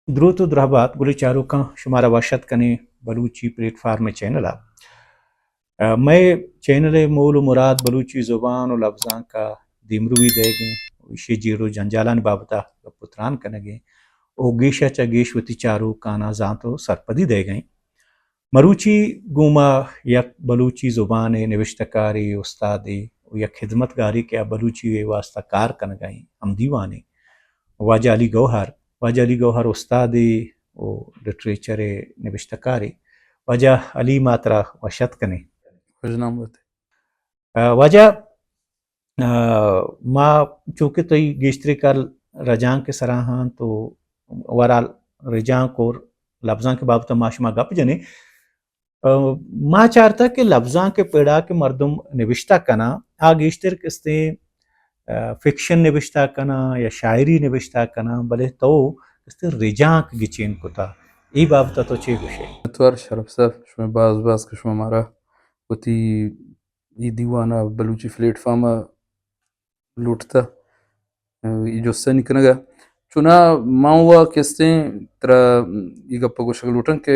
دروت و درہبات گلیں چاروکاں، شمارا وش اتک کنیں بلوچی پلیٹ فارم ءِ چینل ءَ۔ ءَ، مئے چینل ءِ مول و مراد بلوچی زبان و لبزانک ءَ دیمروی دئیگ ایں، ایشی جیڑ و جنجالانی بابت ءَ گپ و تران کنگ ایں و گیش ءَ چہ گیش وتی چاروکاناں زانت و سرپدی دئیگ ایں۔ مروچی گوں ما یک بلوچی زبان ءِ نبشتہ کارے، استادے و یک خدمتگارے کہ آ بلوچی ءِ واستہ کار کنگ ءَ ایں، ہمدیوانے واجہ علی گوہر۔ واجہ علی گوہر استادے و لٹریچر ءِ نبشتہ کارے۔ واجہ علی، ما ترا وش اتک کنیں۔ خوش نام بات۔ ءَ، واجہ، ءَ، ما چونکہ تئی گیشتریں کار رجانک ءِ سرا انت و اوورال رجانک و لبزانک ءِ بابت ءَ ما شما گپ جنیں۔ ءَ، ما چارتگ کہ لبزانک ءِ پڑا کہ مردم نبشتہ کناں، آ گیشتر کستیں، ءَ، فکشن نبشتہ کناں یا شاعری نبشتہ کناں، بلے تو کستیں رجانک گچین کتا۔ اے بابت ءَ تو چے گوشے؟ منتوار شرف صاحب، شما باز باز کہ شما مارا وتی اے دیوان ءَ بلوچی پلیٹ فارم ءَ لوٹتہ، اے جستانی کنگ ءَ۔ چونا من وا کستیں ترا اے گپ ءَ گوشگ لوٹاں کہ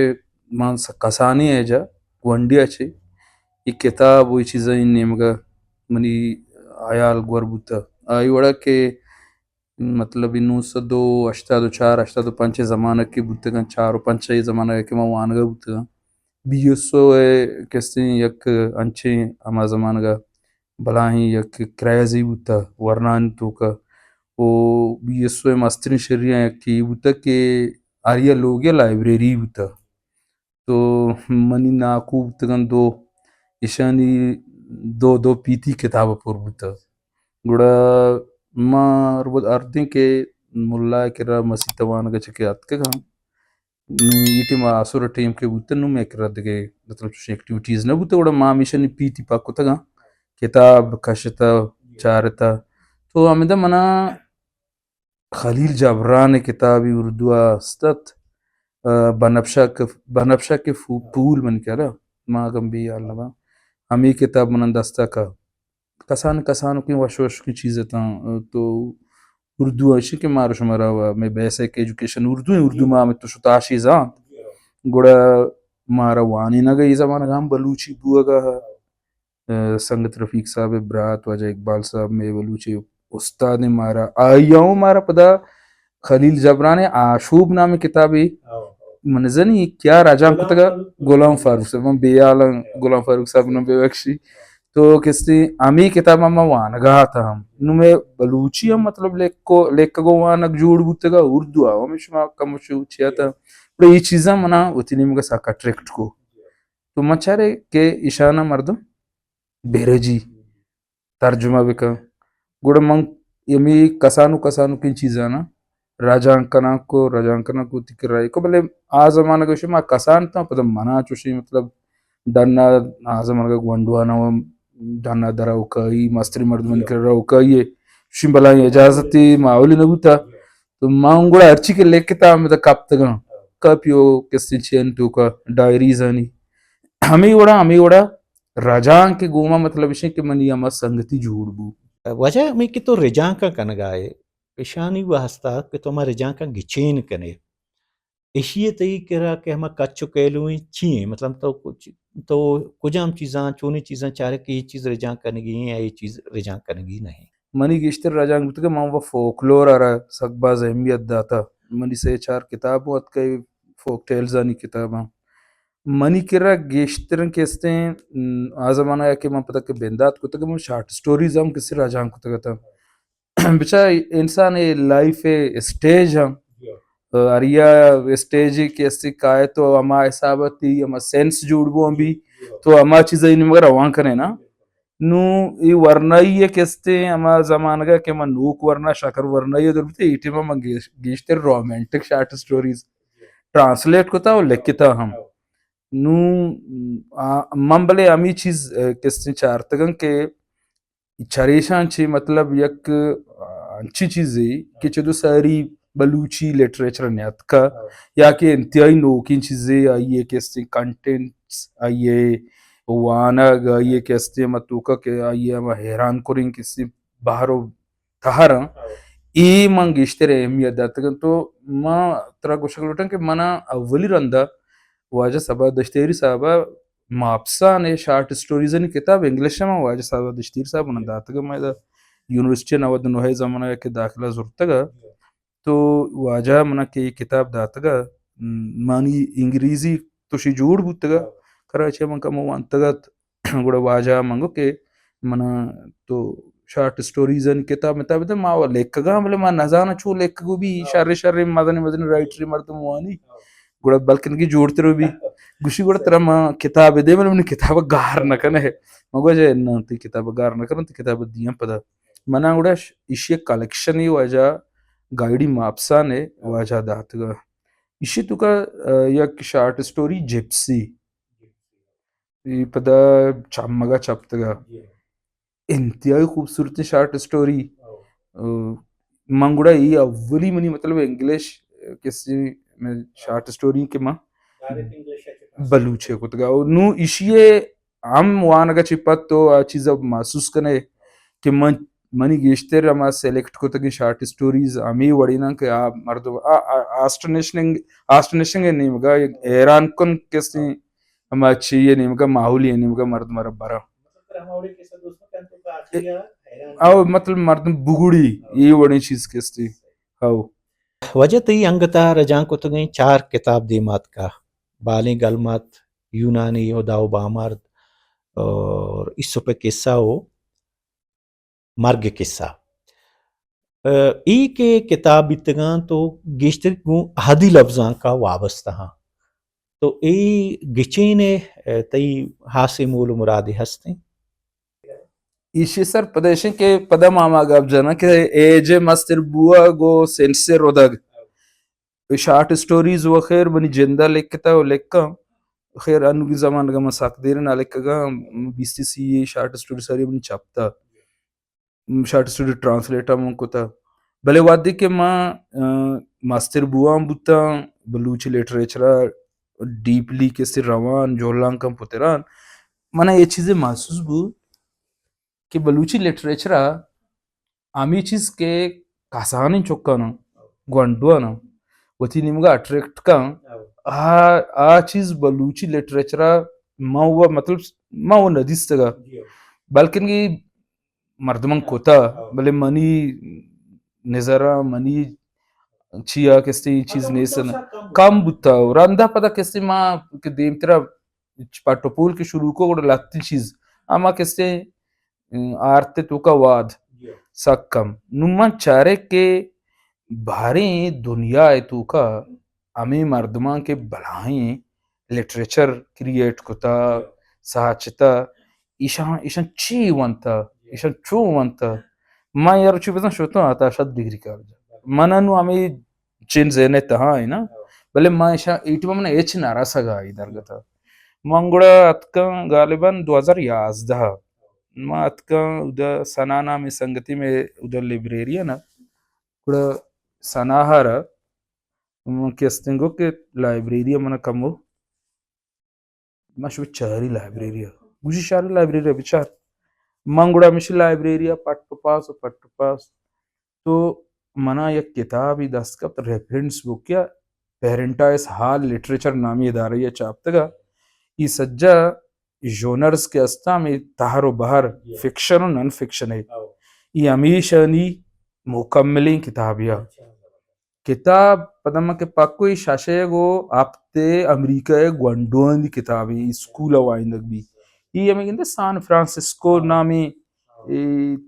من س-، کسانیں ایجا گونڈی ءَ چہ اے کتاب و اے چیزانی نیمگ ءَ منی حیال گور بوتہ۔ آئی وڑا کہ مطلب، اے نو سد و ہشتاد و چار، ہشتاد و پنچ ءِ زمانگ کہ بوتگاں، چار و پنچ ءِ زمانگ کہ من وانگ ءَ بوتگاں، بی ایس او ءِ کستیں یک انچیں ہما زمانگ ءَ بلاہیں یک کریزے بوتہ ورنانی توک ءَ۔ و بی ایس او ءِ مستریں شریاں یکے اے بوتہ کہ ہر یک لوگے ءَ لائبریری بوتہ۔ تو منی ناکو بوتگاں دو، ایشانی دو دو پیتی کتاب پر بوتگ۔ گڑا ما ہر وھد ہردیں کہ ملا ءِ کرا مسیت ءَ وانگ ءَ چہ کہ اتکگاں، نوں اے ٹیم ءَ آسر ءِ ٹیم کہ بوتگ، نوں مئے کرا دگہ مطلب چوشیں ایکٹیویٹیز نہ بوتگ، گڑا ما ہمیشانی پیتی پاک کتگاں، کتاب کشتہ، چارتہ۔ تو ہمدا منا خلیل جبران ءِ کتابے اردو ءَ است ات، ءَ، بنفشہ کہ، بنفشہ کہ پھو-، پھول من کرا، ما اگاں بے حال نہ باں۔ ہمے کتاب من دست ءَ کا۔ کسان، کسانکیں وش وشکیں چیز اتاں، تو اردو ءَ ایشی کہ مارا شمارا و مئے بیسک ایجوکیشن اردو ایں، اردو ما ہمے تو شتاشی زانت۔ گڑا مارا وانینگ ءَ اے زمانگ ءَ ہم بلوچی بوگ ءَ ءَ، سنگت رفیق صاحب ءِ برات واجہ اقبال صاحب مئے بلوچی استاد ایں مارا۔ آئی ءَ مارا پدا خلیل جبران ءِ آشوب نامیں کتابے، من زنی کیا راجان کتگ ءَ، غلام فاروق صاحب، من بے حالاں غلام فاروق صاحب نوں بے بخشی۔ تو کسے ہمے کتاب ءَ ما وانگ ءَ اتاں ہم۔ نوں مئے بلوچی ہم مطلب لیکو-، لیکگ ءُ وانگ جوڑ بوتگ ءَ، اردو ءَ ہم شما کم و شو چیا اتاں۔ گڑا اے چیزاں منا وتی نیمگ ءَ سک اٹریکٹ کو۔ تو من چارے کہ ایشاناں مردم بہ رجی ترجمہ بکن۔ گڑا من ہمے کسانک کسانکیں چیزاناں رجانک کناں کو، رجانک کناں کو وتی کرا کو، بلے آ زمانگ ءَ ما کسان اتاں، پدا منا چوشیں مطلب ڈن ءَ آ زمانگ ءَ گونڈواناں ڈن ءَ در ءَ اوکائی، مستریں مردمانی کرا اوکائی ءَ چوشیں بلاہیں اجازتے ماحولے نہ بوتا۔ تو من گڑا ہرچی کہ لکھتا ہمدا کپتگاں، کپی و کسے چین توکا ڈائریزانی۔ ہمے وڑا، ہمے وڑا رجانک ءِ گوما مطلب اش کہ منی ہما سنگتی جوڑ بو۔ واجہ ہمے کہ تو رجانکاں کنگا ئے، اشانی واسطہ کہ تو ہما رجانکاں گچین کنے، اشی ءَ تئی کرا کہ ہما کچ و کیلویں چی ایں؟ مطلب تو کچ-، تو کجام چیزاں، چونیں چیزاں چارے کہ اے چیز رجانک کنگی ایں یا اے چیز رجانک کنگی نہ ایں؟ منی گیشتر رجانک بوتگ کہ من و فوکلور ءَ را سک باز اہمیت داتا۔ منی سے چار کتاب اوں اتکگ فوک ٹیلزانی کتاباں۔ منی کرا گیشتر کہ استیں، م، آ زمانہ ءَ کہ من پدا کہ بندات کتگ، من شارٹ سٹوریز ہم کسے رجانک کتگ اتاں۔ بچا انسان ءِ لائف ءِ اسٹیج ہم، ہر یا اسٹیج کہ استی کائے تو ہما حساب ءَ تئی ہما سینس جوڑ بو ہم بی، تو ہما چیز ءَ نیمگ ءَ روان کنے نا۔ نوں اے ورنائی ءَ کہ استیں ہما زمانگ ءَ کہ من نوک ورنا، شکر ورنائی ءَ در بوتے، اے ٹائم ءَ من گیش-، گیشتر رومانٹک شارٹ سٹوریز ٹرانسلیٹ کتا و لکھتا ہم۔ نوں، آ، من بلے ہمے چیز، آ، کہ استیں چارتگاں کہ چریشاں چہ مطلب یک، آ، انچیں چیزے کہ چدو ساری بلوچی لٹریچر ءَ نیاتکا، ہاں۔ یا کہ انتہائی نوکیں چیزے آئی ءِ کہ استیں کنٹینٹس، آئی ءِ وانگ، آئی ءِ کہ استیں ہما توکا کہ آئی ءِ ہما حیران کریں کہ استیں بہر و تہراں، ہاں۔ اے من گیشتر اہمیت داتگ انت۔ تو من ترا گوشگ لوٹاں کہ منا اولی رندا واجہ صبا دشتیاری صاحب ء ماپسان ء شارٹ اسٹوریزانی کتاب انگلش ء من واجہ صبا دشتیاری صاحب منا داتگ ء، من ادا یونیورسٹی ء نود و نہ ء زمانگ ء کہ داخلہ زرتگ ء، تو واجہ ء منا کہ اے کتاب داتگ ء، م-، مانی انگریزی توشی جوڑ بوتگ ء، کراچی ء من کمو وانتگ ات۔ گڑا واجہ ء من گو کہ منا تو شارٹ اسٹوریز انی کتاب متاب دے، ما و لکھگاں، بلے ما نزاناں چو لکھگو بی، شریں شریں مزنیں مزنیں رائٹرے مردم وانی۔ گڑا بلکن کہ جوڑتر بی۔ گوشی گڑا ترا ما کتاب دے، بلے منی کتاب گار نہ کنے۔ ما گو جے نہ، تی کتاب گار نہ کناں، تی کتاب دیاں پدا۔ منا گڑا ش-، ایشی کلیکشن ای واجہ گائیڈی ماپسان ء واجہ داتگا۔ ایشی توکا، ا، یک شارٹ اسٹوری جپسی۔ اے پدا چمگا چپتگا۔ انتہائی خوبصورتیں شارٹ اسٹوری۔ او۔ من گڑا اے اولی منی مطلب انگلش کسی میں شارٹ اسٹوری کہ من بلوچی کتگا۔ او نو ایشی ہم وانگا چی پد تو آ چیز محسوس کنے کہ من، منی گیشتر ہما سلیکٹ کتگیں شارٹ اسٹوریز ہمے وڑیناں کہ آ مردم آ، آ، آسٹنیشننگ، آسٹنیشنگ نیمگا، حیران کن کسی ہما چی ء نیمگا، ماحولی ء نیمگا مردم ء را براں۔ او مطلب مردم بگڑی، اے وڑیں چیز کستی۔ او۔ واجہ تئی انگتا رجانک کتگیں چار کتاب دیما اتکا، بالیں گلمات، یونانی ہدا و بامرد، اور ایسپ قصہ و مرگ قصہ۔ ا، اے کہ کتاب بیتگاں تو گیشتر گوں اہدی لبزانکا وابستہ ہاں۔ تو اے گچین ء، ا، تئی ہاسے مول و مرادے ہستیں؟ ایشی سر پدا ایشیں کہ پدا ما ہما گپ جناں کہ ایج ء مستر بوگ و سینس ء ردگ۔ اے شارٹ اسٹوریز و خیر منی جند ء لکھتہ و لکھاں۔ خیر انوگی زمانگ ء من سک دیر نہ لکھگاں، بیست سی شارٹ اسٹوری ساری منی چپتہ۔ شارٹ اسٹوری ٹرانسلیٹ ہم من کتہ۔ بلے وہدے کہ من، ا، مستر بوان بوتاں، بلوچی لٹریچر ء ڈیپلی کسے روان، جہلانکاں پتران، من ء اے چیزے محسوس بوت کہ بلوچی لٹریچر ء ہمے چیز کہ کسانیں چکاناں، گونڈواناں وتی نیمگا اٹریکٹ کن، آ، آ چیز بلوچی لٹریچر ء من و مطلب من و ندیستگا۔ بلکن کہ مردماں کتا، بلے منی نظر ء منی چیا کستے اے چیز نیست، کم بوتا۔ و رندا پدا کستے ما کہ دیمترا پٹ و پول کہ شروع کو گڑا لہتیں چیز ہما کستے، ام، آرت توکا واد سک کم۔ نوں من چارے کہ باریں دنیا ء توکا ہمے مردماں کہ بلاہیں لٹریچر کریئیٹ کتا، ساچتا، ایشاں، ایشاں چی ونتا، ایشاں چو ونتا؟ ما یار چی بزن شتوں آتا شد ڈگری کالج۔ من انو ہمے چین ذہن ء تہا ہے نا، بلے ما ایشاں اے ٹائم من ہچ نہ رسگا اے درگتا۔ من گڑا اتکاں غالباً دو ہزار یازدہ۔ ما اتکاں ادا ثنا نامی سنگتی میں ادا لائبریری ہے نا، گڑا ثنا ہارا من کہ استیں گو کہ لائبریری ء من کمو، من شو چاری لائبریری ء، گوشی شاری لائبریری ء بچار۔ من گڑا ہمیشی لائبریری ء پٹ و پاس و پٹ و پاس تو منا یک کتابی دست کپت، ریفرنس بک یا پیرنٹائز ہال لٹریچر نامی ادارہ ء چاپتگا۔ ای سجا ژونرز کہ استاں، ہمے تہر و بہر، فکشن و نان فکشن ء۔ ای ہمیشانی مکملیں کتابے ء۔ کتاب پدا من کہ پکو ای شش ء گو ہپت ء امریکہ ء گونڈوانی کتابے، اسکول ء وائندگ بی۔ ای ہمے گندے سان فرانسسکو نامی اے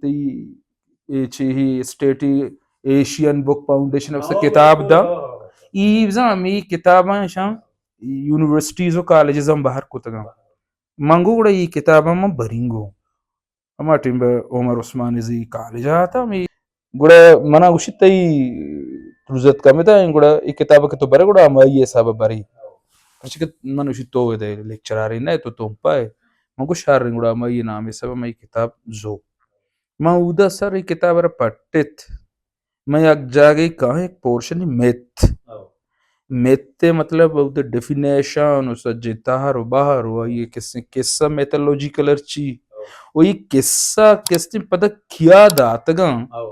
تئی اے چی ہی اسٹیٹی ایشین بک فاؤنڈیشن ء کتاب دا۔ ای بزاں ہمے کتاباں ایشاں یونیورسٹیز و کالجز ہم بہر کتگاں۔ من گو گڑا ای کتاباں من برینگو۔ ہما ٹیم بہ عمر عثمانزئی کالج ء آتاں ہمے۔ گڑا منا گوشی تئی تروزت کمتا ایں، گڑا ای کتاب کہ تو برے گڑا ہمائی حساب ء برے۔ پرچہ کہ من گوشی تو ادے لیکچرارے نہ تو تمپا ئے۔ من گو شر گڑا ہمائی نام حساب ء ہمائی کتاب زو۔ من اودا سر ای کتاب ء را پٹت۔ من یک جاگہے کاں یک پورشنے میتھ۔ او۔ میتھ ء مطلب اودا ڈیفینیشن و سجیں تہر و بہر و آئی ء کسیں قصہ میتھولوجیکل ہرچی۔ او۔ و ای قصہ کسیں پدا کیا داتگاں۔ او۔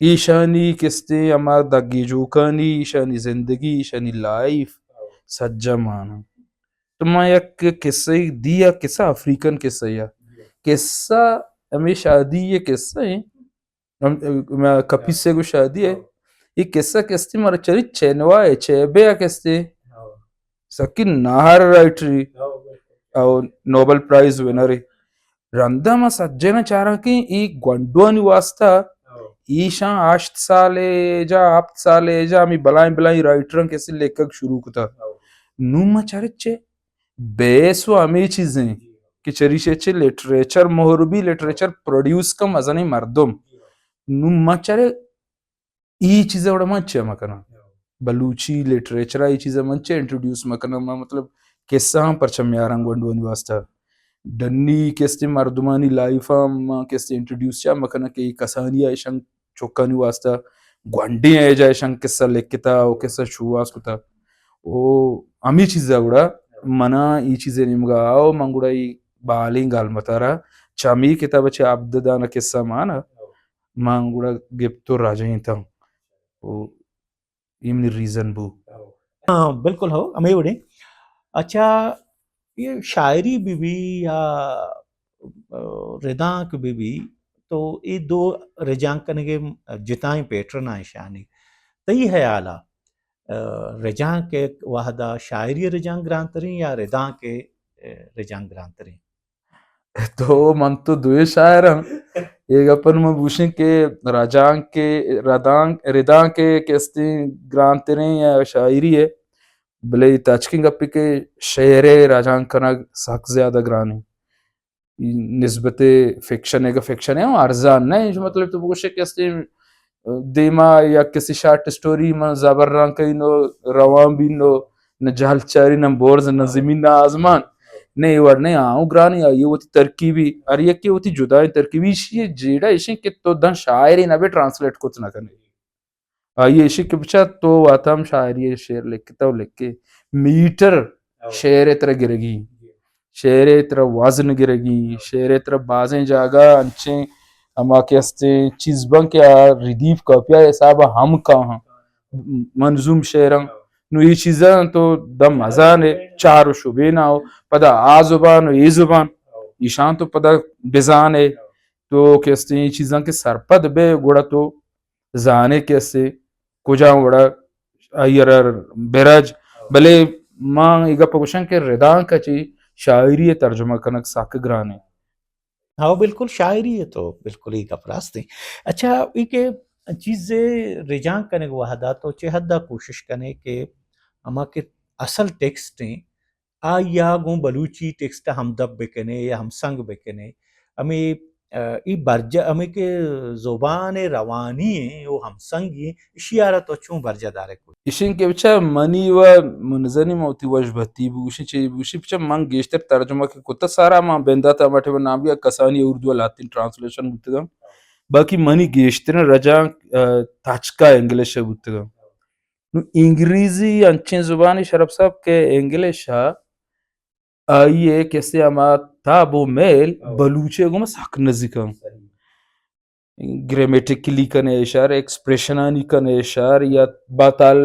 ایشانی کستیں ہما دگی جوکانی، ایشانی زندگی، ایشانی لائف سجہ مان انت۔ تو ما یک کسہ دیا، کسہ افریقن کسہ یا کسہ ہمیں شادی یہ کسہ ہیں، ہم، ہم، کپیسے کو شادی ہے۔ یہ کسہ کستے مارا چری چینوا ہے، چیبے یا کستے سکی نہر رائٹری او نوبل پرائز ونر۔ رندا ما سجنا چاراں کہ ای گونڈوانی واسطہ ایشاں ہشت سال جا، ہفت سال جا ہمیں بلائیں بلائیں رائٹراں کسی لیکھگ شروع کتا۔ نو ما چرچے بیس و ہمیں چیزیں کہ چریشے چے لٹریچر مہر بی، لٹریچر پروڈیوس کم مزنیں مردم۔ نو ما چرے ای چیز وڑا من چیا مکناں؟ بلوچی لٹریچر ای چیز من چیا انٹروڈیوس مکناں؟ من مطلب قصہ ہم پرچہ میاراں گونڈوانی واسطہ؟ ڈنی کستے مردمانی لائف ہم من کستے انٹروڈیوس چیا مکناں کہ ای کسانی ایشان چکانی واسطہ گونڈیں ایجا ایشان قصہ لکھتا و قصہ شواز کتا۔ و ہمیں چیز وڑا منا ای چیز نیمگا آو، من گڑا ای بالیں گالمتارا چمی کتاب چہ عبد دانا قصہ مانا من گڑا گپت و رجینتاں۔ و اے منی ریزن بو۔ ہاں، بالکل ہو، ہمے وڑیں۔ اچھا، یہ شاعری بہ بی یا، آ، ردانک بہ بی، تو اے دو رجانک کنگے جتائیں پیٹرن آں ایشانی۔ تئی خیالا، آ، رجانک وہدا شاعری رجانک گرانتریں یا ردانک، آ، رجانک گرانتریں؟ تو من تو دوئے شاعر ہم۔ اے گپن من بوشیں کہ رجانک، ردانک، ردانک کستیں گرانتریں یا شاعری ہے، بلے تچکیں گپے کہ شعر رجانک کنگ سک زیادہ گرانیں۔ نسبت فکشن ہے، فکشن ہے، ارزان نہ ہے۔ مطلب تو بگوشے کہ استیں دیما یا کسی شارٹ اسٹوری من زبر رنگ کئی نو روان بی نو، نہ جہل چاری، نہ برز، نہ زمین، نہ آزمان، نہ اے وڑ نہ آؤں گرانی، آئی وتی ترکیبی، ہر یکی وتی جدائیں ترکیبی۔ ایشی جیڑہ ایشیں کہ تو داں شاعری نہ بے ٹرانسلیٹ کت نہ کنے۔ آئی ایشی کہ بچا تو واتم شاعری شعر لکھتا و لکھے، میٹر شعر ترا گرگی، شعر ترا وزن گرگی، شعر ترا بازیں جاگہ انچیں ہما کہ استیں چیز بن کہ آ ردیف کاپیا حساب ہم کاہاں منظوم شعراں۔ نو یہ چیزاں تو دم مزانے چار و شبینا ہو، پدا آ زبان و اے زبان، ایشان تو پدا بزانے۔ تو کہ استیں یہ چیزاں کہ سرپد بے گڑا تو زانے کہ اسے کجام وڑا آئی ء را برج۔ بلے ما اے گپ ء گوشاں کہ ردانک ء چہ شاعری ء ترجمہ کنگ سک گران انت۔ ہاں، بالکل شاعری ء تو بالکل اے گپ راست انت۔ اچھا، اے کہ چیزے رجانک کنگ وہدا تو چہ حد ء کوشش کنے کہ ہما کہ اصل ٹیکسٹ انت، آئی ء گوں بلوچی ٹیکسٹ ء ہمدپ بہ کنے یا ہمسنگ بہ کنے، ہمے، آ، ای برجا، ہمے کہ زبان ء روانی ء او ہمسنگی ء، اشی ء را تو چون برجا دارے کت؟ اشین کہ بچا منی و منزنی من وتی وش بھتی بگوشی، چی بگوشی، بچا من گیشتر ترجمہ کہ کتا سارا من بندات ء مٹے و نام بیا کسانی اردو ء لاتین ٹرانسلیشن بوتگاں، باقی منی گیشترین رجانک، آ، تچکا انگلش ء بوتگاں۔ نوں انگریزی انچیں زبانے شرپ صاحب کہ انگلش ء آئی ء کسے ہما تاب و میل ہو۔ بلوچی ء گوما سک نزیک انت۔ صحیح۔ گرامیٹیکلی کنے اشار، ایکسپریشنانی کنے اشار یا باتال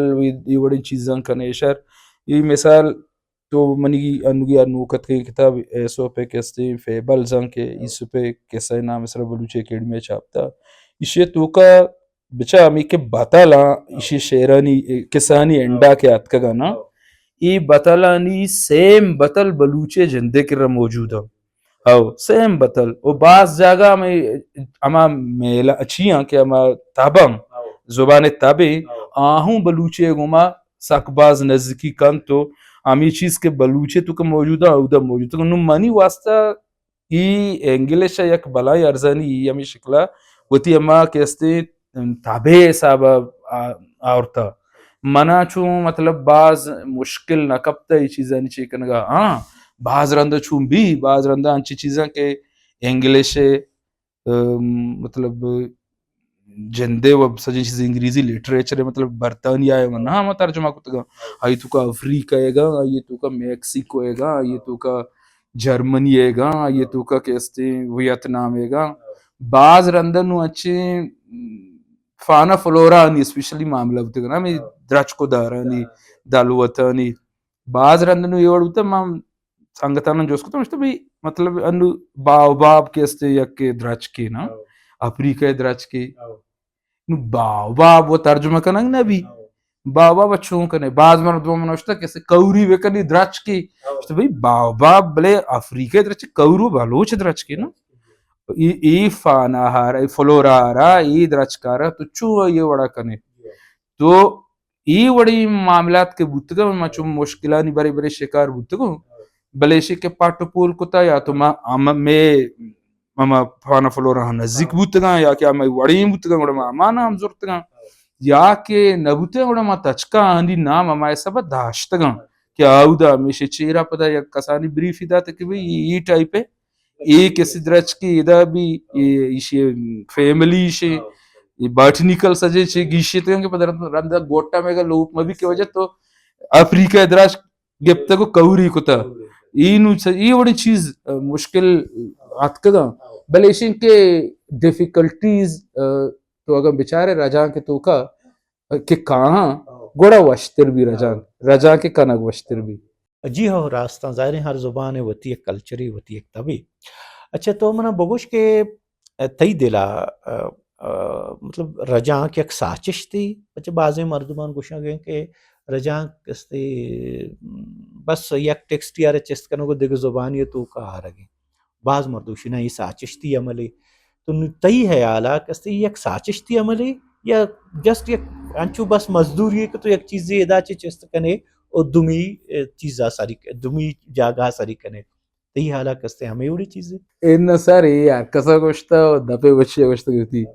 اے وڑیں چیزاں کنے اشار۔ اے مثال تو منی انوگی ء نوک اتکگیں کتاب ایسوپ ء کسے فیبلز انت کہ ایسوپ ء کسہ ء نام ء سرا بلوچی اکیڈمی ء چھاپتا۔ ایشی ء توکا بچا ہمے کہ بتل آں، ہو۔ ایشی شعرانی، کسانی ہو۔ انڈا کہ آتکگ آں نا، ہو۔ اے بتلانی سیم بتل بلوچی جندے کرا موجود آں۔ ہو، سیم بتل۔ و باز جاگہ ہمے، ہما میلا چی آں کہ ہما تب آں، ہو۔ زبان تبے، ہو۔ آہوں بلوچی گوما سک باز نزدیکی کنت و ہمے چیز کہ بلوچی تو کہ موجود آں، اودا موجود آں۔ نوں منی واسطہ ای انگلش ء یک بلاہیں ارزانی ای ہمے شکل ء وتی ہما کہ استیں تبے حساب ء آ-، آورتہ۔ منا چون مطلب باز مشکل نہ کپتہ ای چیزانی چے کنگا۔ ہاں، باز رند چون بی، باز رند انچی چیزاں کہ انگلش ء، ام، مطلب جندے و سجیں چیز انگریزی لٹریچر ء مطلب برطانیہ ء و نہ ہما ترجمہ کتگاں۔ آئی توکا افریقہ ء گاں، آئی توکا میکسیکو ء گاں، آئی توکا جرمنی ء گاں، آئی توکا کہ استیں ویتنام ء گاں۔ باز رندن نوں انچیں، م، فانا فلورا آنی اسپیشلی معاملہ بوتگ نا، ہمیں درچک و دارانی، دلوتانی۔ باز رند نو یہ وڑ بوتا، ما سنگتاناں جست کتا، مشتا بھئی، مطلب، انو باوباب کہ استے یک درچکے نا، افریقہ درچکے۔ نو باوباب و ترجمہ کنگ نہ بی۔ باوباب چون کنے؟ باز مردم من اشتا کہ استے کوری بکنی درچکے۔ اشتا بھئی، باوباب بلے افریقہ درچک، کورو بلوچ درچکے نا۔ ای، ای فانا ہارا، ای فلورا ہارا، ای درچکارا تو چون یہ وڑا کنے؟ تو ای وڑی معاملات کہ بوتگاں، ما چو مشکلانی برے برے شکار بوتگوں، بلے ایشی کہ پٹ و پول کتا یا تو ما، ہم، مے، ہما فانا فلورا نزدیک بوتگاں یا کہ ہما وڑیں بوتگاں، گڑا ما ہمانا ہم زرتگاں، یا کہ نہ بوتگاں، گڑا ما تچکا آنی نام ہما حساب داشتگاں کہ آودا ہمیشہ چیرا پدا یک کسانی بریفی دات کہ بھئی، ای ٹائپ ہے، اے کسی درچکے ادا بی، اے ایشی فیملی ایشی، اے باٹنیکل سجے چے گیشیتگاں کہ پدا رند، رندا گوٹا میگا لوپ مبی کہ وجہ تو افریقہ درچک گپتگ و کوری کتا۔ ای نو چ-، ای وڑی چیز، آ، مشکل آتکگاں۔ بلے ایشی کہ ڈیفیکلٹیز، آ، تو اگاں بچارے رجانک توکا، کہ کاہاں، گڑا وشتر بی رجانک، رجانک کنگ وشتر بی۔ جی ہو، راستاں، ظاہر ہے ہر زبان ہے وتی ایک کلچر ہے، وتی ایک تبی۔ اچھا، تو منا بگوش کہ تئی دلا، آ، آ، مطلب، رجانک یک ساچشتی؟ اچھا، بعضیں مردمان گوشاں گئے کہ رجانک استے، بس یک ٹیکسٹ یار چست کنو کو دگہ زبانی توکا آرگی۔ باز مردوشی نا، یہ ساچشتی عملے۔ تو نو تئی حیالا کستے یک ساچشتی عملے یا جسٹ یک انچو بس مزدوری ہے کہ تو یک چیزے ادا چے چست کنے اور دومی، اے، چیزا سری ک-، دومی جاگہ سری کنے؟ تئی حالا کستے ہمیں وڑی چیزے؟ ان سر، یہ ہر کسا گوشتا، دپے بچے گوشتا گتی۔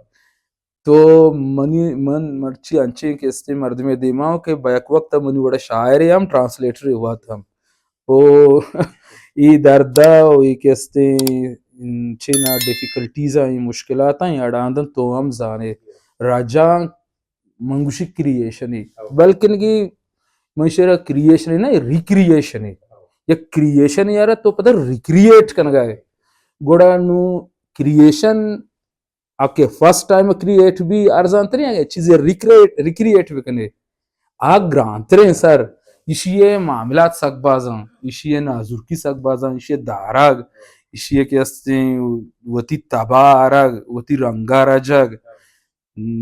تو منی، من مرچی انچیں کہ استیں مردمے دیما ہوں کہ بیک وقت منی وڑا شاعرے ہم، ٹرانسلیٹرے وت ہم۔ او ای دردا و ای کہ استیں چینا ڈیفیکلٹیز آں، ای مشکلات آں، اڑاندن تو ہم زانے۔ رجانک من گوشی کریئیشنے، بلکن کہ من شعرا کریئیشنے نہ، ریکریئیشنے۔ یک کریئیشن یارا تو پدا ریکریئیٹ کنگا ہے۔ گڑا نو کریئیشن آ کہ فرسٹ ٹائم کریئیٹ بی، ارزان تریں اگہ چیزے ریکریئیٹ، ریکریئیٹ بکنے، آ گران تریں سر۔ ایشی ء معاملات سک بازاں، ایشی ء نازرکی سک بازاں، ایشی ء دارگ، ایشی ء کہ استیں وتی تبا آرگ، وتی رنگا رجگ،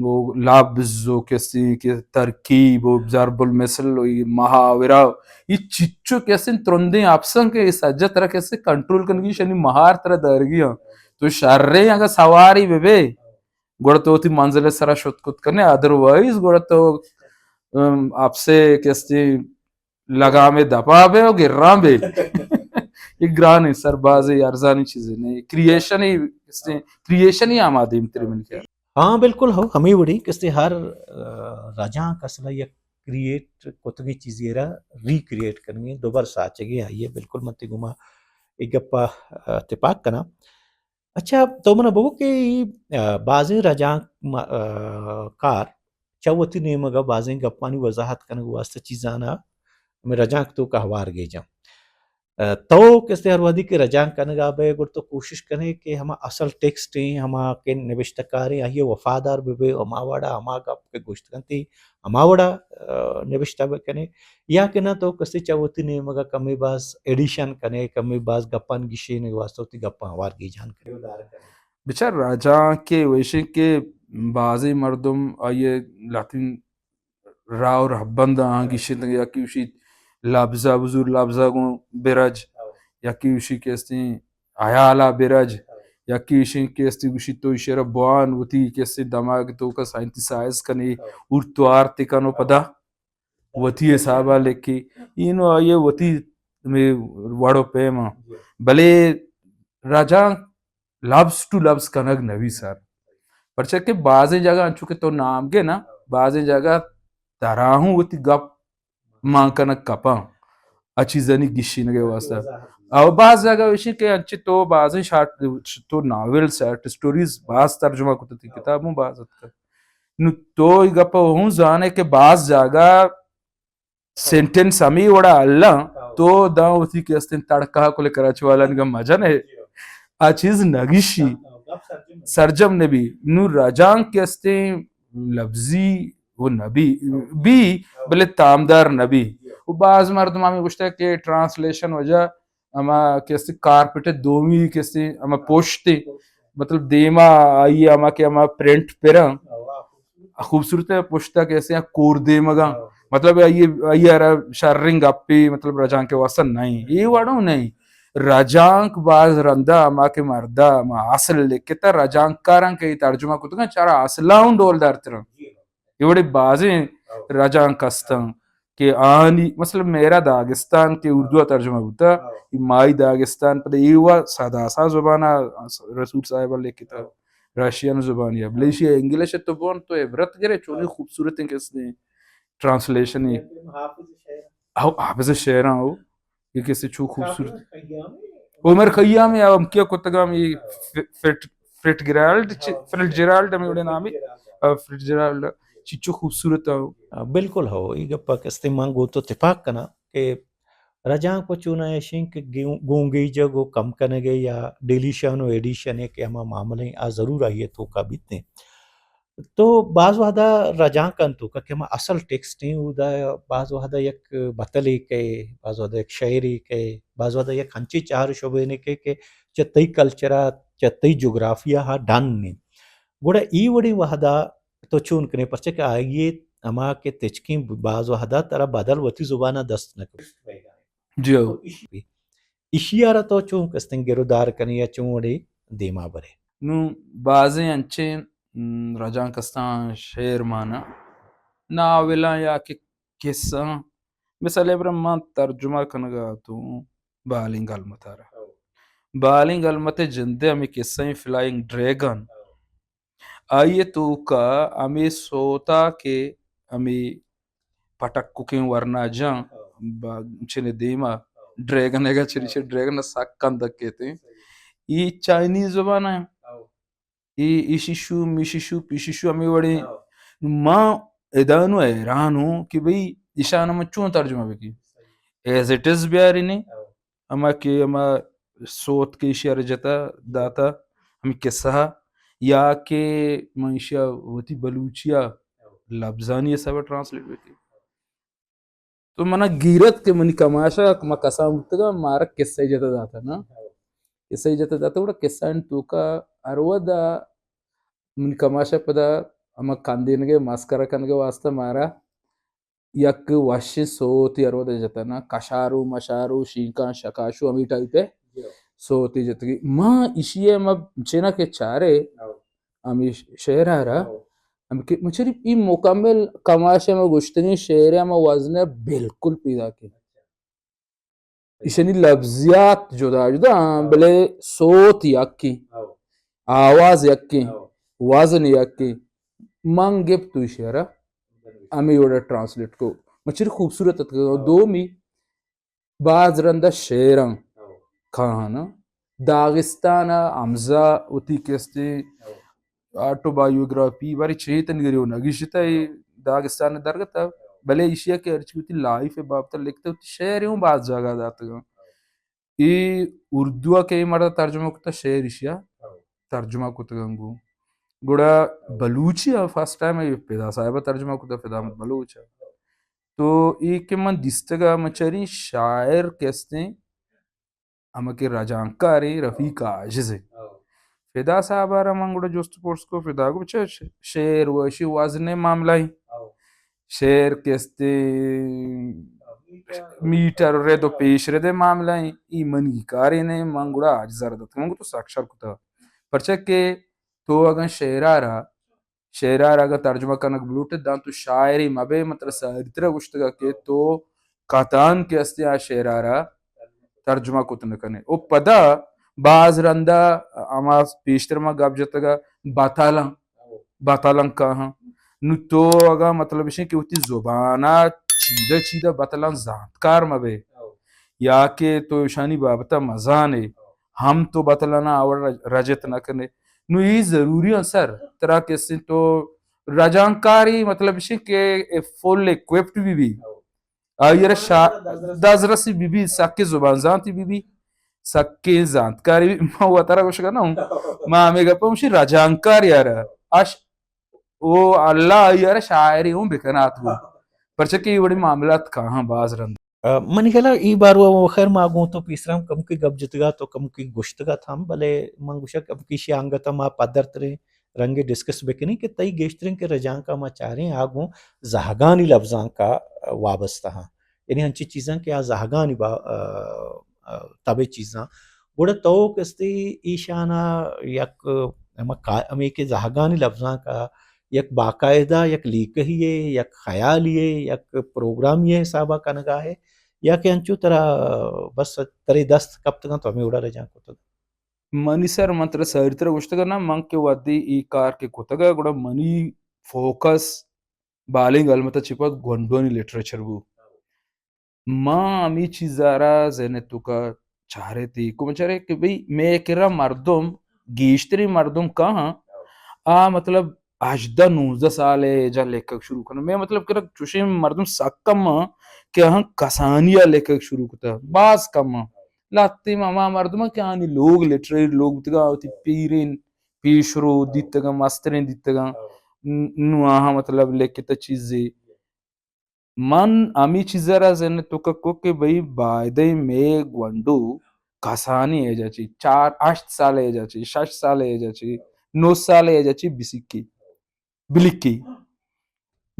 و لبز و کسی کہ ترکیب و ضرب المثل و ای محاورہ و ای چچو کسی ترندیں اپسن کہ ای سجہ ترا کسی کنٹرول کنگی، شنی مہار ترا دارگی ہاں۔ تو شریں اگہ سواری بہ بے، گڑا تو وتی منزل سرا شت کت کنے، ادروائز گڑا تو، ام، اپسے کسی لگام دپا بے و گران بے۔ یہ گران ہے سر، بازی ارزانی چیزیں نہیں۔ کریئیشن ہی، کریئیشن ہی آمادہ ہم تری من کیا۔ ہاں، بالکل ہو، ہمیں وڑی کستے ہر، آ، رجانک اصلا یک کریئیٹ کتگی چیزی را ریکریئیٹ کنگی، دوبر ساچگی آئیے۔ بالکل من تی گما ایک گپا، آ، اتفاق کنا۔ اچھا، تو منا بگو کہ، آ، بازیں رجانک ما-، آ، کار چہ وتی نیمگا بازیں گپانی وضاحت کنگ واسطہ چیزانا ہمیں رجانک توکا ہوار گیجاں۔ آ، تو کستے ہر وہدی کہ رجانک کنگا بے، گڑ تو کوشش کنے کہ ہما اصل ٹیکسٹ ہیں، ہما کہ نبشتہ کار ہیں، آئیے وفادار بہ بے، ہما وڑا ہما گپ کہ گوشت کنتی، ہما وڑا، آ، نبشتہ بکنے، یا کہ نہ تو کستے چہ وتی نیمگا کمے باز ایڈیشن کنے، کمے باز گپان گشینے واسطہ وتی گپان ہوار گیجان کنے۔ بچار رجانک کہ ویشیں کہ بازیں مردم آئیے لاتین راہ و رہبند آں گیشینتگ، یکی گوشیت لبزا بزور، لبزا گوں برج، یکی گوشی کہ استیں حیالا برج، یکی گوشی کہ استیں گوشی تو ایشی را بوان وتی کہ استیں دماغ توکا سینتھسائز کنے، اور توار تکن و پدا وتی حسابا لکھی۔ اینو آئیے وتی ہمے وڑ و پیما۔ بلے رجانک لبز ٹو لبز کنگ نبی سر۔ پرچہ کہ بازیں جاگہ انچو کہ تو نام گے نا، بازیں جاگہ ترا ہوں وتی گپ مان کنگ کپاں، آ چیزانی گشینگ ء واسطہ۔ او باز جاگہ ایشی کہ انچی تو بازیں شارٹ، تو ناول، شارٹ سٹوریز باز ترجمہ کتتی، کتاب ہوں باز اتکا۔ نو تو ای گپ ہوں زانے کہ باز جاگہ سینٹنس ہمے وڑا اللہ تو داں وتی کہ استیں تڑکا کل کراچی والانی گم مجن ہے، آ چیز نگشی، سرجم نبی۔ نو رجانک کہ استیں لبزی و نبی، بی، بلے تامدار نبی۔ و باز مردم ہمیں گوشتا کہ ٹرانسلیشن وجہ ہما کسی کارپٹ دومی کسی ہما پشت، مطلب دیما آئی ہما کہ ہما پرنٹ پرن خوبصورت ہے، پشتا کسی کور دیمگا، مطلب آئی، آئی را شرنگ اپی، مطلب رجانک واسطہ نہیں، یہ وڑو نہیں۔ رجانک باز رندا ہما کہ مردا ہما اصل لکھتا، رجانک کارن کہ ترجمہ کتگا، چارا اصلا ہوں ڈول دار ترن۔ یہ وڑے بازیں رجانک ہستن کہ آنی، مثلا میرا داغستان کہ اردو ترجمہ بوتا، یہ مائی داغستان پدا ایوا ساداسا زبانا رسول صاحب لکھتا، رشین زبانی، بلے ایشی انگلش تو بون تو عبرت گرے، چونی خوبصورت ہیں کس نے ٹرانسلیشن ہے۔ او حافظ شعراں ہو، یہ کسی چو خوبصورت۔ عمر خیام ہے، ہم کیا کتگا ہم یہ ف-، فٹ-، فٹگرالڈ چ-، فٹزجرالڈ ہمیں وڑے نامی، آ، فٹزجرالڈ چچو خوبصورت ہو۔ آ، بالکل ہو، یہ گپا کستے من گو تو تپاک کنا کہ رجانک و چونا ایشیں کہ گیوں-، گونگیجگ و کم کنگے یا ڈیلیشن و ایڈیشن ہے کہ ہما معاملے آ ضرور آئیے توکا بیتے۔ تو باز وہدا رجانکاں توکا کہ ہما اصل ٹیکسٹ ہیں، اودا باز وہدا یک بتلے کئے، باز وہدا یک شعرے کئے، باز وہدا یک ہنچیں چار شبینے کئے کہ چہ تئی کلچرا، چہ تئی جغرافیہ ہا ڈن نے۔ گڑا ای وڑیں وہدا تو چون کنے، پرچہ کہ آئیے ہما کہ تچکیں باز وہدا ترا بدل وتی زبانا دست نہ کپی۔ جی ہو۔ تو ایشی، ایشی آرا تو چون کستیں گرودار کنے یا چون وڑے دیما برے؟ نوں بازیں انچیں، م، رجانک استاں شعر مانا، ناولاں یا کہ کسہ، مثال ابرا من ترجمہ کنگا تو بالیں گلمت آرا۔ بالیں گلمت جندے ہمیں کسہ فلائنگ ڈریگن۔ آئی توکا ہمیں سوتا کہ ہمیں پٹککیں ورنا جاں، با-، چنے دیما ڈریگن ایگا چری چہ ڈریگن سک کندگ کیتیں۔ ای چائنیز زبان ہے۔ ای ایشی شو، میشی شو، پیشی شو ہمیں وڑیں۔ ما ادانو حیران ہوں کہ بھئی ایشان من چون ترجمہ بکی۔ ایز اٹ از بیاری نے۔ ہما کہ ہما سوت کہ ایشی ء جتا داتا، ہمے قصہ ء، یا کہ من ایشی ء وتی بلوچی ء لبزانی حساب ء ٹرانسلیٹ بہ کن۔ تو منا گیرت کہ منی کماش ء ما کسان بوتگاں، مارا قصہ جتا داتا نا، قصہ جتا داتا، گڑا قصہ آنی توکا ہر وھد ء منی کماش ء پدا ہما کندینگ ء مسکرا کنگ ء واسطہ مارا یک وشیں سوتے ہر وھد ء جتہ نا، کشارو مشارو شینکاں شکاشو ہمے ٹائپ ء سوتے جتگی۔ ما ایشی ء ما چنا کہ چارے ہمے شعر ء را، ہم کہ مچری ای مکمل کماش ء ما گوشتگیں شعر ء ما وزن ء بالکل پیدا کیں۔ ایشانی لبزیات جدا جدا آں، بلے سوت یکیں، آواز یکیں، وزن یکیں۔ من گپت و ایشی ء را ہمے وڑ ء ٹرانسلیٹ کو۔ مچری خوبصورت اتکگ۔ دومی، باز رند ء شعراں کاہاں نا، داغستان ء ہمزہ وتی کستیں آٹو بایوگرافی بارے چیتن گری و نگیشتہ، اے داغستان ء درگت ء، بلے ایشی ء کہ ہرچی وتی لائف ء بابت ء لکھتہ، وتی شعر ء ہوں باز جاگہ داتگاں۔ اے اردو ء کہ اے مرد ء ترجمہ کتہ، شعر ایشی ء ترجمہ کتگاں گوں۔ گڑا بلوچی ء فرسٹ ٹائم اے فدا صاحب ء ترجمہ کتہ، فدا احمد بلوچ ء۔ تو اے کہ من دیستگ ء من چریں شاعر کہ استیں، ہما کہ رجانکاریں رفیق عاجز ء۔ فدا صاحب ء را من گڑا جست پرس کو، فدا گو چہ ش-، شعر و اشی وزن ء معاملہ ایں۔ شعر کہ استیں میٹر رد و پیش رد ء معاملہ ایں۔ ای منی کارے نہ، من گڑا عاجز ء را دتک۔ من گو تو سک شر کتا۔ پرچہ کہ تو اگاں شعر ء را شعر ء را اگاں ترجمہ کنگ بلوٹے داں تو شاعرے مبے، مطلب ساری ترا گوشتگا کہ تو کتان کہ استیں آ شعر ء را ترجمہ کت نہ کنے۔ او پدا باز رندا ہما پیشتر ما گپ جتگا بتالاں، بتالاں کاہاں۔ نو تو اگاں مطلب اشیں کہ وتی زبان ء چیدہ چیدہ بتلاں زانتکار مبے، یا کہ تو اشانی بابت ء مزانے، ہم تو بتلانا آ وڑ رج-، رجت نہ کنے۔ نو اے ضروری آں سر، ترا کسیں تو رجانکاری مطلب اشیں کہ فل اکوپڈ بہ بی۔ آئی ء را شا-، دزرسی بہ بی، سکیں زبان زانتی بہ بی، سکیں زانتکاری بہ بی۔ ما وتارا گوشگا نہ ہوں۔ ما ہمے گپ ہم شی رجانکار یار اش او اللہ آئی ءَ را شاعرے اوں بکنات گوں۔ پرچہ کہ اے وڑیں معاملات کاہاں باز رند۔ ءَ، منی خیال ءَ اے بارو ءَ خیر ما گوں تو پیسرا ہم کمکے گپ جتگ ات ءُ کمکے گوشتگ ات ہم، بلے من گوشاں کمکے ایشی ءِ انگت ءَ ما پدرتریں رنگے ڈسکس بکنیں کہ تئی گیشتریں کہ رجانک ءَ ما چاریں آ گوں زہگانی لبزانک ءَ وابستہ ہاں۔ یعنی انچیں چیزاں کہ آ زہگانی با-، ءَ، ءَ، تب ءِ چیزاں۔ گڑا تو کستے ایشانا یک ہما کا-، ہمے کہ زہگانی لبزانک ءَ یک باقاعدہ یک لیکہی یے، یک خیالی یے، یک پروگرامی یے حساب ءَ کنگا ئے، یا کہ انچو ترا بس ترے دست کپتگاں تو ہمے وڑا رجانک کتگ؟ منی سر، من ترا ساری ترا گوشتگ نا، من کہ وھدے اے کار کہ کتگ، گڑا منی فوکس بالیں گالمت ءَ چہ پد گونڈوانی لٹریچر بو۔ ما ہمے چیز ءَ را ذہن ءِ توکا چارت، ایوک ما چاریں کہ بھئی مئے کرا مردم، گیشتریں مردم کاہاں، آ مطلب ہژدہ نوزدہ سال ءِ ایجا لیکگ شروع کناں۔ مئے مطلب کرا چوشیں مردم سک کم آں کہ آہاں کسانی ءَ لیکگ شروع کتہ، باز کم آں۔ لہتیں ہما مردم آں کہ آہانی لوگ لٹریری لوگ بوتگاں، وتی پیریں پیشرو دیتگاں، مستریں دیتگاں، ن-، نوں آہاں مطلب لکتہ چیزے۔ من ہمے چیز ءَ را ذہن ءِ توکا کت کہ بھئی بایدیں مئے گونڈو کسانیں ایجا چہ، چار ہشت سال ءِ ایجا چہ، شش سال ءِ ایجا چہ، نو سال ءِ ایجا چہ بسکی، بلکی۔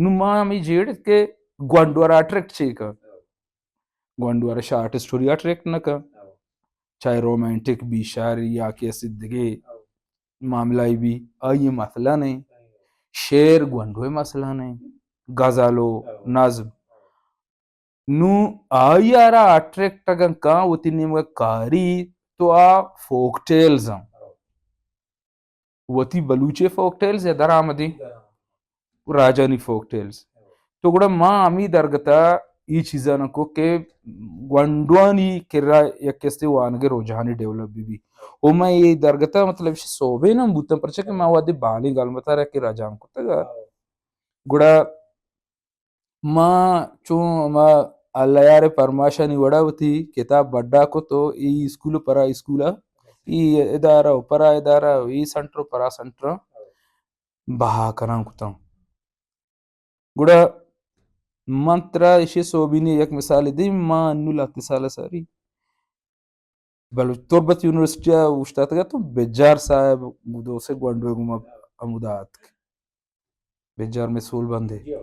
نوں ما ہمے جیڑ ات کہ گونڈو ءَ را اٹریکٹ چے کن؟ گونڈو ءَ را شارٹ اسٹوری اٹریکٹ نہ کن، چاہے رومانٹک بی، شاعری یا کہ اسے دگہ معاملہ بی، آئی مسئلہ نہیں۔ شعر گونڈو ءِ مسئلہ نہیں، غزل و نظم۔ نوں آئی ءَ را اٹریکٹ اگاں کاں وتی نیمگا کاری تو آ فوک ٹیلز آں۔ وتی بلوچی فوک ٹیلز یا درآمدیں راجانی فوک ٹیلز۔ تو گڑا ما ہمے درگت ءَ اے چیزاں کو کہ گونڈوانی کرا یک استے وانگ ءِ رجحانے ڈیولپ بہ بی۔ او ما اے درگت ءَ مطلب ایشی سوبین ہم بوتاں، پرچا کہ ما وھدے بالیں گالمت ءَ را کہ رجانک کتگ ءَ، گڑا ما چون ہما اللہ یار ءِ پرماشانی وڑا وتی کتاب بڈا کت و اے اسکول و پرا اسکول ءَ، اے ادارہ و پرا ادارہ و اے سنٹر و پرا سنٹر ءَ بہا کنان کتاں۔ گڑا من ترا ایشی سوبینی یک مثالے دیم، ما انو لہتے سال ءَ ساری بلوچ تربت یونیورسٹی ءَ اوشتاتگ ات، تو بجار صاحب دو سے گونڈو گوما ہمودا اتک۔ بجار میں سول بندے۔ جی ہاں۔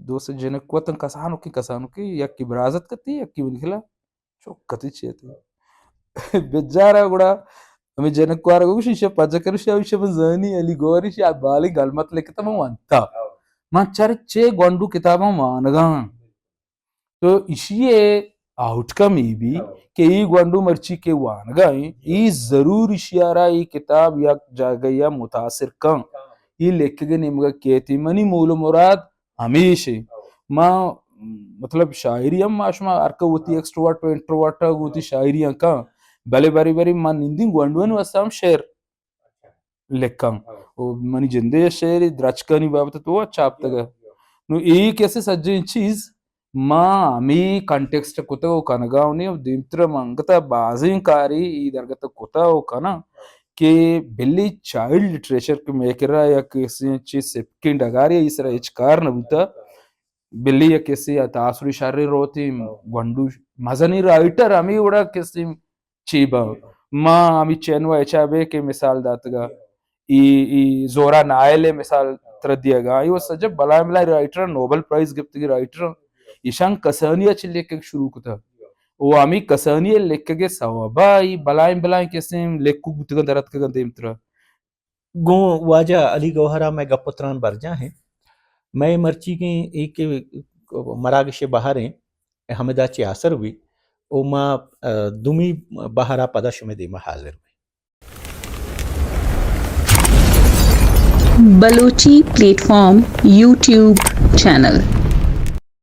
دو سے جنک وتن کسانوکیں، کسانوکیں، یکی برازت کتی، یکی منی خلا چک کتی چی تی۔ بجار ءَ گڑا ہمیں جنک وار گوش، ایشی پجا کرش، ایشی من زانی علی گوری، ایشی بالیں گالمت لکھتا من وانتا۔ ہاں۔ من چر چے گونڈو کتاباں وانگاں۔ تو ایشی ءِ آؤٹ کم ای بی، ہاں، کہ ای گونڈو مرچی کہ وانگا ایں، ای ضرور ایشی ءَ را ای کتاب یک جاگہ یا متاثر کن۔ ہاں۔ ای لکھگ ءِ نیمگا کیتی۔ منی مول و مراد ہمیش ایں۔ ہاں۔ ما، مطلب، شاعری ہم ما شما ہر کہ وتی ایکسٹروورٹ و انٹروورٹ ءَ وتی شاعری ہم کن، بلے بری بری من نندیں گونڈوانی واسطہ ہم شعر لکھاں۔ ہاں۔ و منی جندے شعر درچکانی بابت تو چھاپتگ۔ ہاں۔ نو اے کسے سجیں چیز ما ہمے کانٹیکسٹ کتگ و کنگا ہوں، و دیمتر ما انگت بازیں کارے ای درگت کتگ و کناں کہ بلی چائلڈ لٹریچر کہ مئے کرا یک کسے چی سپکیں ڈگارے ای سرا ہچ کار نہ بوتا۔ بلی یک کسے تاثری شریں روتی گونڈو مزنی رائٹر ہمے وڑا کسے چی با۔ ما ہمے چین و اچا بے کہ مثال داتگا۔ ای، ای زورا نائل ءِ مثال ترا دیگا۔ ای و سجہ بلائیں بلائیں رائٹر، نوبل پرائز گپتگی رائٹر۔ ایشان کسانی ءَ چہ لکھگ شروع کتا۔ و ہمے کسانی ءِ لکھگ ءِ سوبا ای بلائیں بلائیں کسے لکھوک بوتگاں در اتکگاں دیمترا۔ گوں واجہ علی گوہر ءَ مئے گپ و تران برجاہ ایں۔ مئے مرچیگیں اے کہ مراگش ءِ بہر ایں، ہمدا چہ آسر بی و ما، ءَ، دومی بہر ءَ پدا شمئے دیما حاضر بیں۔ Balochi plate form YouTube channel.